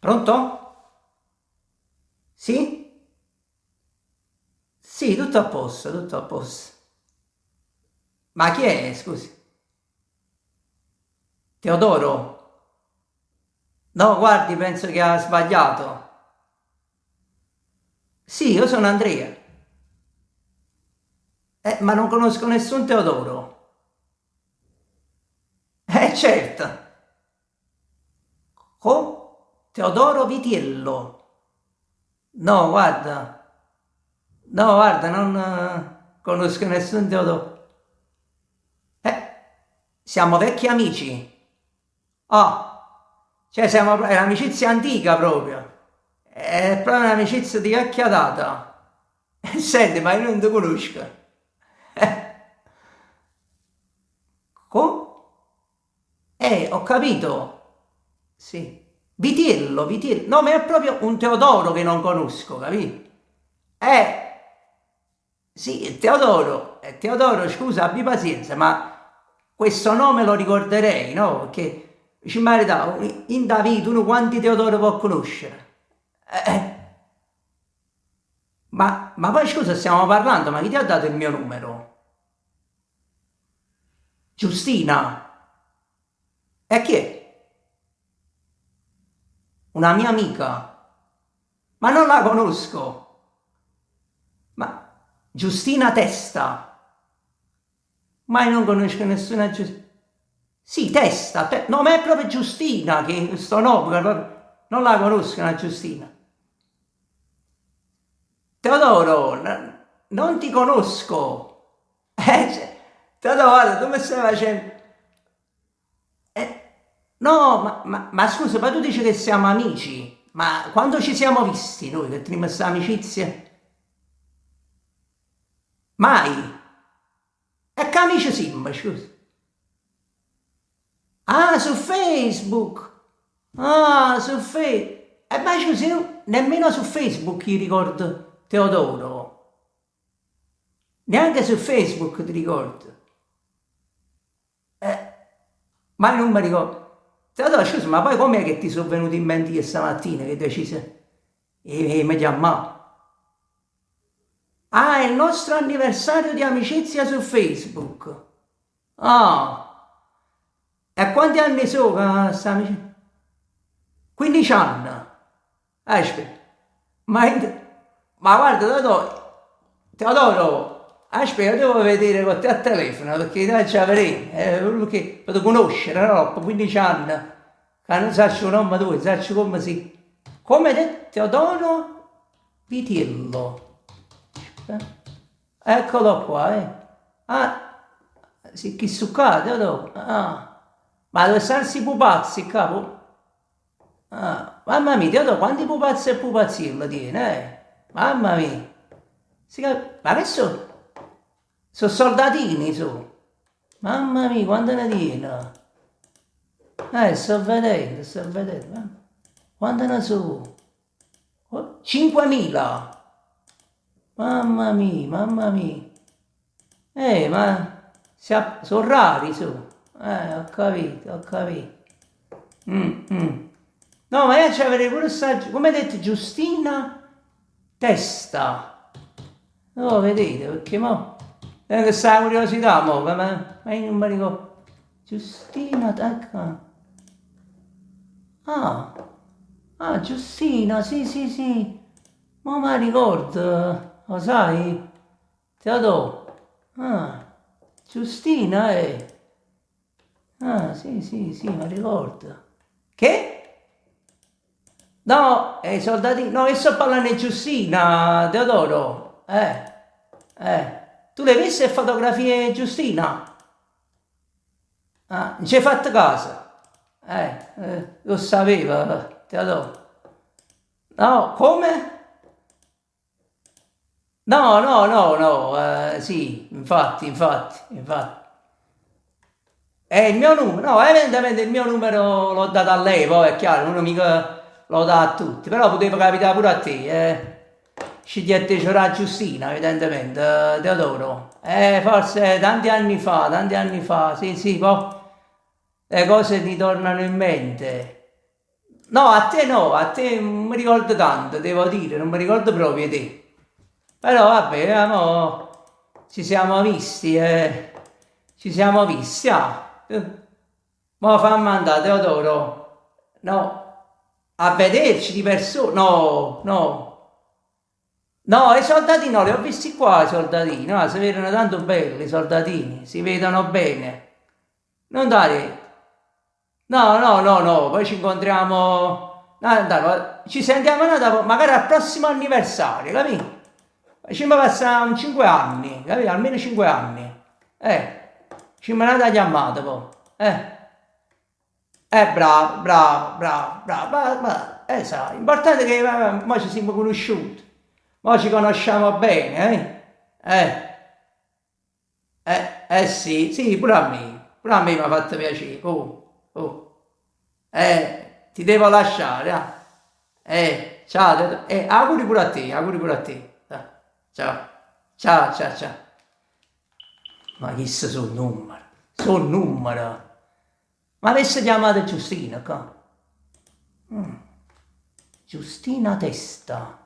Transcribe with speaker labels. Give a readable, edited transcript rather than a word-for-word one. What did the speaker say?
Speaker 1: Pronto? Sì? Sì, tutto a posto, tutto a posto. Ma chi è, scusi? Teodoro? No, guardi, penso che ha sbagliato. Sì, io sono Andrea. Ma non conosco nessun Teodoro. Certo. Come? Teodoro Vitiello. No, guarda. No, guarda, non conosco nessun Teodoro. Eh, siamo vecchi amici. Ah, cioè siamo, è un'amicizia antica proprio. È proprio un'amicizia di vecchia data. Senti, ma io non ti conosco. Come? Ho capito. Sì. Vitiello, Vitiello. No, ma è proprio un Teodoro che non conosco, capito? Eh, sì, Teodoro. Teodoro, scusa, abbi pazienza, ma questo nome lo ricorderei, no? Perché, dice, in verità, in da vita uno quanti Teodoro può conoscere? Eh, ma poi scusa, stiamo parlando, ma chi ti ha dato il mio numero? Giustina. E chi è? Una mia amica. Ma non la conosco. Ma Giustina Testa. Ma io non conosco nessuna Giustina. Sì, Testa. No, ma è proprio Giustina che questo nome, non la conosco una Giustina. Teodoro, non ti conosco. Cioè, Teodoro, guarda, tu mi stai facendo... no, ma scusa, ma tu dici che siamo amici, ma quando ci siamo visti noi che teniamo questa amicizia? Mai. E che amici siamo, scusa? Ah, su Facebook! Ah, su Facebook! Ma scusa, io nemmeno su Facebook io ricordo Teodoro. Neanche su Facebook ti ricordo. Ma non mi ricordo. Teodoro, scusa, ma poi com'è che ti sono venuti in mente io stamattina che hai deciso di mi chiamare? Ah, è il nostro anniversario di amicizia su Facebook. Ah, e quanti anni sono che sta amicizia? 15 anni. Aspetta, ma, ma guarda, Teodoro, Teodoro, aspetta, io devo vedere con te al telefono perché ti già vedere, perché per conoscere, no? Dopo 15 anni, che non so il nome tuo, non so come si... Come detto? Teodoro Vitiello. Aspetta. Eccolo qua, eh. Ah, sì, chi su qua, Teodoro? Ah, ma dove stanno questi pupazzi, capo? Ah, mamma mia, Teodoro, quanti pupazzi e pupazzillo tiene, eh? Mamma mia. Ma che sono? Sono soldatini, su. Mamma mia, quanti ne tiene? Sto vedendo, sto vedendo. Quanti ne sono? Oh, 5.000. Mamma mia, mamma mia. Ma sono rari, su. Ho capito, ho capito. No, ma io c'avrei pure sta, come hai detto, Giustina Testa. No, vedete, perché mo... È questa curiosità, mo, ma io non mi ricordo. Giustina, ecco. Ah, ah, Giustina, sì, sì, sì. Ma mi ricordo, lo sai? Teodoro. Ah, Giustina, eh. Ah, sì, sì, sì, mi ricordo. Che? No, i soldati... No, io sto parlando di Giustina, Teodoro. Tu le hai viste le fotografie di Giustina? Ah, non ci hai fatto caso? Lo sapevo, Teodoro. No, come? No, no, no, no, sì, infatti, infatti, infatti. È il mio numero, no, evidentemente il mio numero l'ho dato a lei, poi è chiaro, uno mica lo dà a tutti, però poteva capitare pure a te, eh. Scegliete c'era Giustina, evidentemente, Teodoro. Forse tanti anni fa, tanti anni fa, sì, sì, poi le cose ti tornano in mente. No, a te no, a te nun me ricordo tanto, devo dire, nun me ricordo proprio 'e te. Però vabbè, mo ci siamo visti e ci siamo visti, ah. Mo famme andà, Teodoro, no, a vederci di persona, no, no. No, i soldatini no, li ho visti qua i soldatini, no, si vedono tanto belli i soldatini, si vedono bene. Nun dà retta. No, no, no, no, poi ci incontriamo, no, no, ci sentiamo n'ata vota, magari al prossimo anniversario, capì? Facimmo passà un 5 anni, capì? Almeno 5 anni. Eh, facimmo n'ata chiammata poi. Eh. Bravo, bravo, bravo, bravo, ma, ma, eh, sai, l'importante è che mo ci siamo conosciuti, mo ci conosciamo bene, eh? Eh. Eh, eh sì, sì, pure a me mi ha fatto piacere. Oh, oh. Ti devo lasciare, ah. Ciao, auguri pure a te, auguri pure a te. Ciao, ciao, ciao, ciao. Ma chiste so' nummer, so' nummer. Ma avesse chiamato Giustina ccà. Giustina Testa.